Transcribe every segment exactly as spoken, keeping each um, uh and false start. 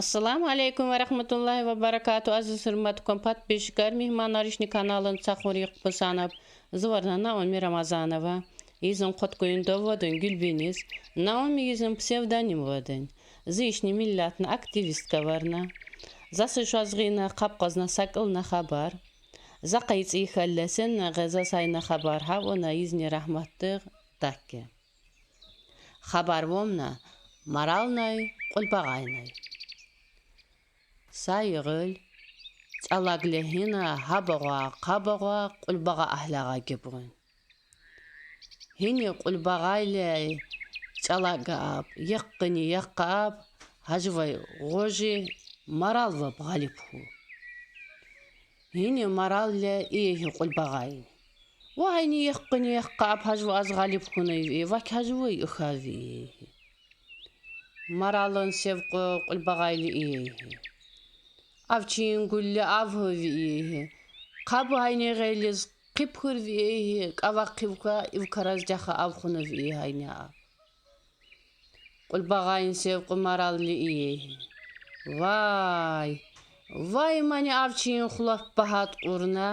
Ассаламу алейкум ва рахматуллахи ва баракату. Азиз гьюрметлу подписчиклер, мегьманлар, ишни каналын цахур йикъ бусанып, зи варна Наоми Рамазанова. Йизин Къуткуюнда авадын Гюлбениз. Наоми йизин псевдоним авадын. Зи ишни миллетни активистка варна. Заз ишваз гъина къапкъазна са кьилна хабар. Закъа ицӏи халлесенна гъеза сайна хабар гьавуна йизни рагьматдагъ дакке. Хабар авунна маралнай, кьулбагъайнай. Са йигъил чӏалаг легьина гьабагъва, къабагъва, кьулбагъа агьлягъа гибгъун. Гьини кьулбагъайлай чӏалаг ап, йикъини йикъа ап, гьажувай гъужи маралваб гъалиб хьу. Гьини мараллай иегьи кьулбагъайни: ва гьайни йикъини йикъа ап, гьажуваз гъалиб хьунай ви, вак гьажувай ихьа ви. Маралын севкьу кьулбагъайли иегьи: авчин гулли авгьа ви иегьи. Къабу гьайни гъелиз хъипхур ви иегьи, кӏава хъивка ивкараз жаха авхуна ви иегьи гьайни ап. Кьулбагъайн севкьу маралли иегьи: вай, вай, мани авчин хулап багьа тӏурна,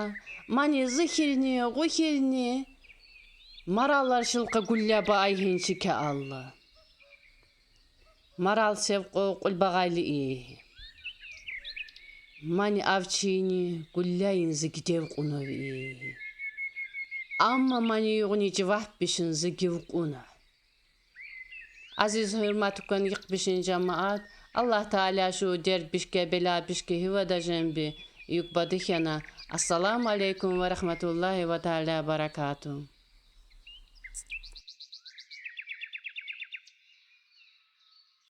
мани зи хьилни, гъу хьилни мараллар шилкьа гуллаба айгьин чике алла. Марал севкьу кьулбагъайли иегьи: мани авчини гуллайин зи гидев кьуна ви иегьи. Амма мани югъни жаваб бишин зи гив кьуна. Азиз гьюрметлу йикъ бишин жамаат, Аллагь Таала шу дерт бишке, бела бишке гьивада женби юкъ бадихьана. Ассаламу алейкум ва рахматуллахи ва таала баракату.